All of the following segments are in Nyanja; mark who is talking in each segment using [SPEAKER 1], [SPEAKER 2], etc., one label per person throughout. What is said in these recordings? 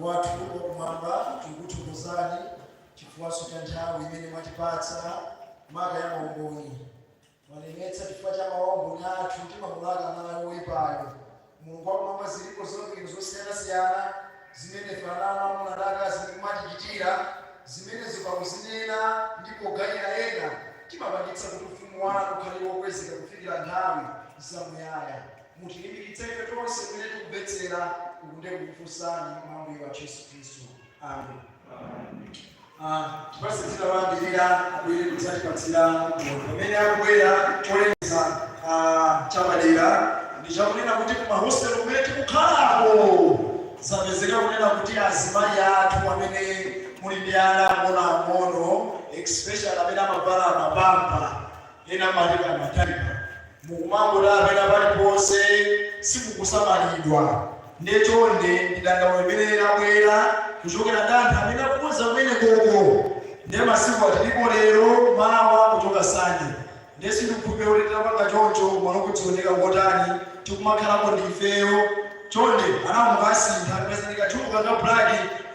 [SPEAKER 1] Mulungu wathu wakumwamba, tikuthokozani chifukwanso cha nthawi imene mwatipatsa, maka ya maumboni. Mwanenetsa chifukwa cha maumboni athu timamulaka nayo woyipayo. Mulungu wakumwamba, zilipo zabwino zosiyanasiyana zimene ife ana anu amuna ndi akazi mukumatichitira, zimene pakuzinena ndi pogawira ena timapangitsa kuti ufumu wanu ukhale wokwezeka kufikira nthawi zamuyaya. Mutilimbikitse ife tonse kumene tikumvetsera. Uku ndiye kukufunsani mwa Ambuye wathu Yesu Khristu, amen. Tipatse dzina loyambirira abwere kudzatipatsira umboni. Pamene akubwera, cholengeza chapadera ndi chakunena kuti kumahostelo kumene tikukhalako zapezeka kunena kuti azimayi athu amene muli ndi ana ang'onoang'ono, especially amene amavala mapampa, ena amati ma diaper, mukumangoti apena paliponse, simukusamalidwa. Ndiye chonde, ndi dandaulo limene labwera kuchokera ndi anthu amene akukonza kumene koko. Ndiye masiku atilipo lero, mawa, kuchoka Sande, ndiye sindikukhulupirira kuti titapanga choncho kumalo kudzioneka kotani tikumakhalako ndi ifeyo. Chonde, anawo mukasintha, peza ndikachuluka ka black,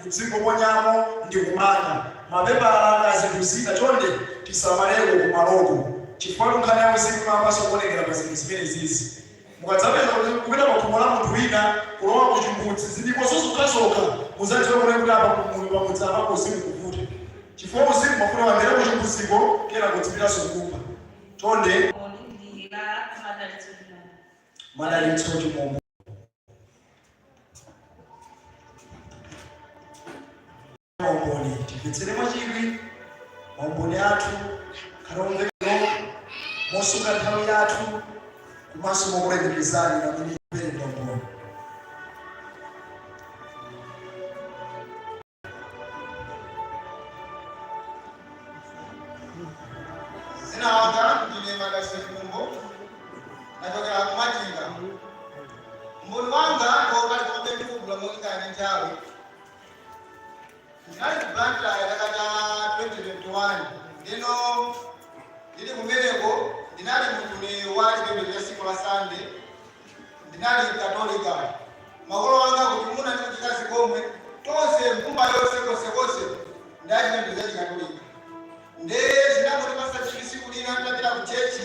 [SPEAKER 1] muzingoponyamo ndi kumanga mapepala ka zinthu zina. Chonde tisamaleko kumaloko, chifukwa nkhani ya uzimu imayambanso kuonekera pa zinthu zimene zizi. Mukadzapeza kuti kupita pa khomo la munthu wina, kulowa ku chimbudzi, zilipo zozokhazokha, muzadziwe kuti apa pamudzi apapo uzimu kuvuta, chifukwa uzimu mafuna wambere ku chimbudziko, kena kudzipitanso kunyumba. Chonde.
[SPEAKER 2] Ndi la Madalitso Chimombo.
[SPEAKER 1] Madalitso Chimombo. Maumboni timvetsere mwachidwi, maumboni athu khale omvekero, mosunga nthawi yathu komanso mokulemekezani pamene kupereka umboni.
[SPEAKER 3] Zina langa ndine Madalitso Chimombo, nachokera ku Machinga. Umboni wanga ngokali komabe ndikugula molingana ndi nthawi. Ndinali ku Blantyre chaka cha 2021. Ndino ndili kumeneko ndinali munthu wa chipembedzo cha tsiku la Sande, ndinali Katolika. Makolo anga kuti muna ndi kuchikazi komwe, tonse mbumba yonse konsekonse ndi achipembedzo cha Chikatolika. Nde zinangotipasa chidwi tsiku lina nditapita ku church,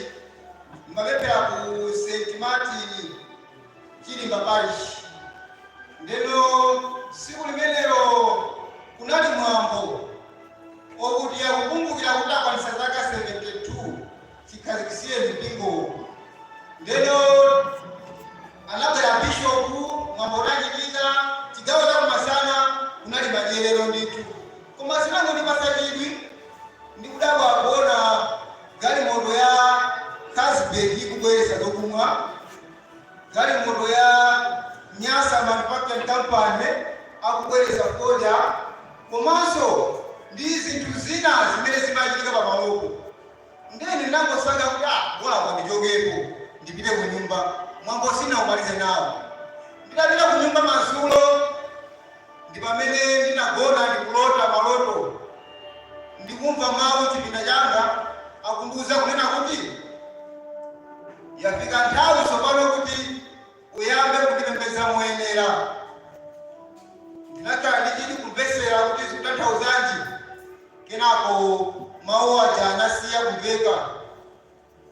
[SPEAKER 3] ndimapemphera ku St Martin Chilimba Parish. Ndeno tsiku limenelo kunali mwambo okuti akukumbukira kuti akwanitsa zaka 72 chikhazikitsire mpingowo. Ndeno anabwera bishopu, mwambo unachitika chigawo cha kumasana, kunali madyerero ndithu. Koma zinangondipasa chidwi, ndikudabwa kuona galimoto ya Carlsberg ikubweretsa zokumwa, galimoto ya Nyasa Manufacturing Company akubweretsa fodya, komanso ndi zinthu zina zimene zimachitika pamalopo. Ndiye ndinangosankha kuti ah, bola ndichokepo ndipite ku nyumba, mwambo sinaumalize nawo. Nditapita ku nyumba madzulo, ndi pamene ndinagona ndikulota maloto, ndikumva mawu chipinda changa akundiuza kunena kuti yafika nthawi tsopano kuti uyambe kundipembedza moyenera. Ndinakhala ndi chidwi kumvetsera kuti zikutanthauzanji. Kenako mawu aja anasiya kumveka.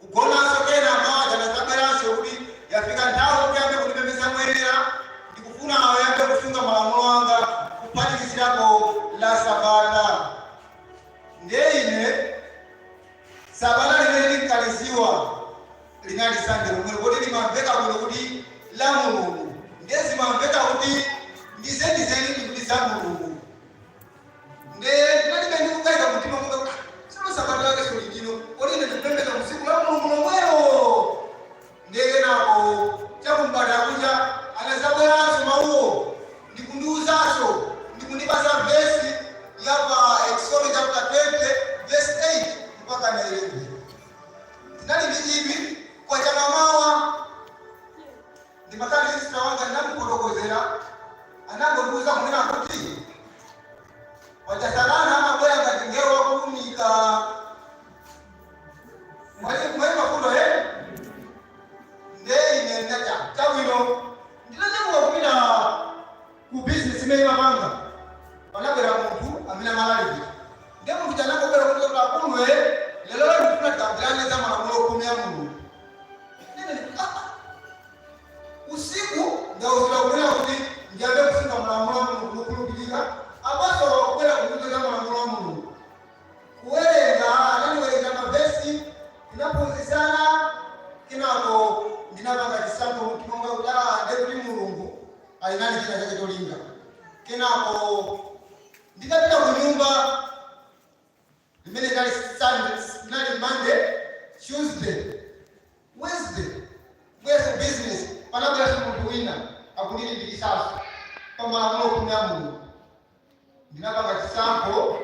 [SPEAKER 3] Kugonanso, kena mawu aja anadzabweranso kuti yafika nthawi kuti uyambe kundipembedza moyenera, ndikufuna uyambe kusunga malamulo anga, kuphatikizirapo la Sabata. Ndiye ine Sabata limene ndinkalidziwa linali Sande lomwelo, poti limamveka bwino kuti la Mulungu. Ndiye zimamveka kuti ndi zenizeni kuti za Mulungu. Nde ndinalibe ndi kukayika mtima mwanga kuti ah, tsono Sabata lake so litino, kodi ine ndikupembedza mu tsiku la Mulungu lomwelo? Ndiye kenako chakumbada kucha anadzabweranso mawuwo ndikundiuzanso, ndikundipasa vesi ya pa Exodo chapter 20 verse 8 mpaka na 11. Ndinali ndi chidwi kwa chamamawa, ndimakhala ndi sister wanga, ndinamufotokozera, anangondiuza kunena kuti paja Satana amabwera ngati mngelo wakuunika. Mwali mafundo eh? Nde ine ndati chabwino. Ndinanyamuka kupita ku business. Business imene imapanga, panabwera munthu amene amalalikira. Ndiye munthu chanangobwera kuti akulwe, lero ndifuna tikambirane za malamulo 10 ya Mulungu. Nene ndikuti, "Ah, ah." Usiku ndauzira kunena kuti ndiyambe kusunga malamulo a Mulungu mokhulupirika, apaso wakubwera kundiuza za malamulo a Mulungu. Kuwerenga, anandiwerenga mavesi, tinaphunzitsana. Kenako ndinapanga chisankho mtima mwanga kuti, ah, ndiye kuti Mulungu ali nali china chake cholinga. Kenako nditapita ku nyumba, limene inali Sunday, inali Monday, Tuesday, Wednesday, bwese business, panabweranso munthu wina akundilimbikitsanso pa malamulo 10 a Mulungu. Ndinapanga chisankho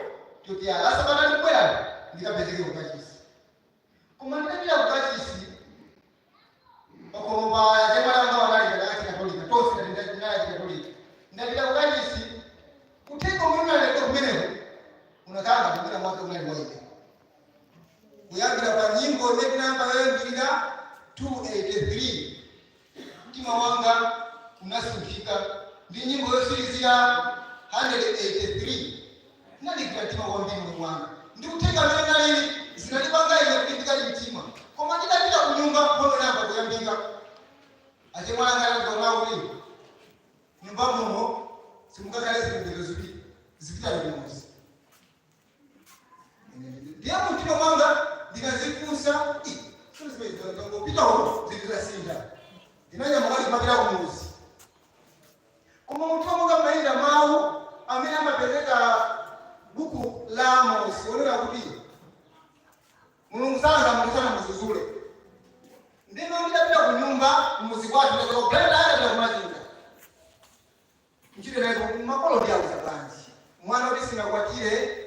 [SPEAKER 3] choti ala sabata ndikubwera ndikapezeke kukachisi. Koma nditapita kukachisi, pakhomo pa chemwali wanga wanali achikatolika, tonse tinali achikatolika. Ndapita kukachisi, uthenga umene unaleka kumeneko unakhala ngati mwina mwake unali wa ine. Kuyambira pa nyimbo imene tinayamba yoyambirira 283, mtima wanga unasunthika, ndi nyimbo yotsirizira 183, ndinaligwira mtima kwambiri moyo wanga ndi uthenga amene nalili, zinalipanga ine kulimbikali mtima. Koma nditapita ku nyumba, nkhondo inayamba kuyambika. Achemwali anga anandiona kuti nyumba muno simungakhale zipembedzo ziwiri zipita limodzi. Ndiye mumtima mwanga ndinazifunsa, ngopita uko zinthu zasintha. Ndinanyamuka ndimapita kumuzi, koma mumtima mwanga mayenda mawu amene amapezeka buku la Amosi, onena kuti Mulungu salanga munthu sanamudzudzule. Ndino nditapita ku nyumba kumuzi kwathu, ndachoka Blantyre, ndapita kumachinga ntchito nayo. Makolo ndiyauza bwanji mwana kuti sinakwatire?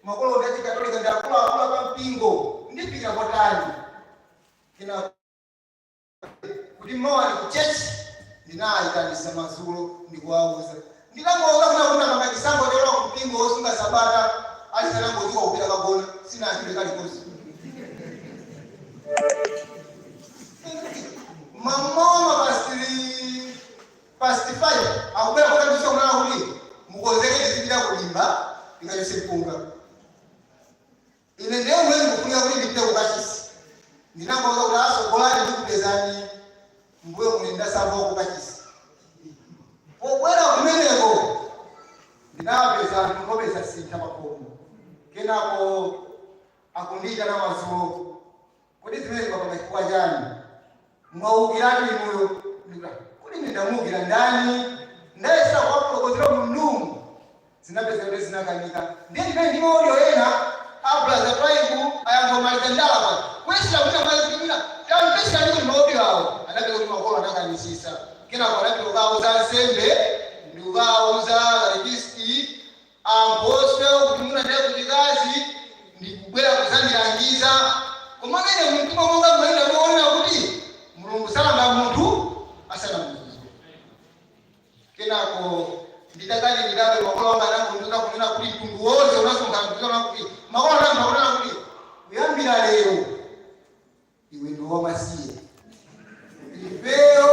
[SPEAKER 3] Makolo ndi achikatolika, ndi akuluakulu pa mpingo, ndifika kotani? Kena kuti mawa ndi ku church, ndinayitanisa madzulo ndikuwauza. Nditangouza kuna kuti ndapanga chisankho cholowa ku mpingo wosunga sabata, alisanangodziwa kupita kagona, sinachule kalikonse. Mamoma past 5 akubwera kutandisa kunena kuti mukonzeke, tizipita kulimba tikachose mpunga. Ine ndiye umene ndikufunika kuti ndipite kukachisi. Ndinangoza kuti asogolani, ndikupezani mbuyo mune. Ndasamba kukachisi. Pobwera kumeneko ndinawapeza anthu nkhope zasintha pakhomo. Kenako akundiyitana madzulo kuti zimene zimapanga chifukwa chani, mwaukiratu inuyo. Ndikuti, kuti ndindamuukira ndani? Ndayesa kuwafotokozera mndumu, zinapeza kuti zinakanika. Ndiye ndimene ndi ma audio ena a Brother Twaibu ayangomaliza ndala pa kuyesera mwina mwayi kuti mwina tamvesera ndiko ndi ma audio awo. Anapeza kuti makolo anakanisisa. Kenako anapita kukauza ansembe ndi kukauza katekisiti ankhoswe kuti mwina ndiye kuchikazi ndikubwera kuzandilangiza. Koma mene mumtima mwanga mayenda moona kuti Mulungu salanga munthu asanamudzudzule. Kenako nditakanirirabe, makolo anga anangondiuza kunena kuti mtundu wonse unasonkhana kuziona kuti makolo anayamba kunena kuti kuyambira lero iwe ndi wamasiye, ifeyo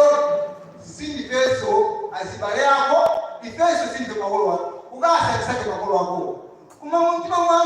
[SPEAKER 3] sindifenso azibale ako, ifenso sindife makolo ako, ukasakisake makolo ako. Koma mumtima mwanga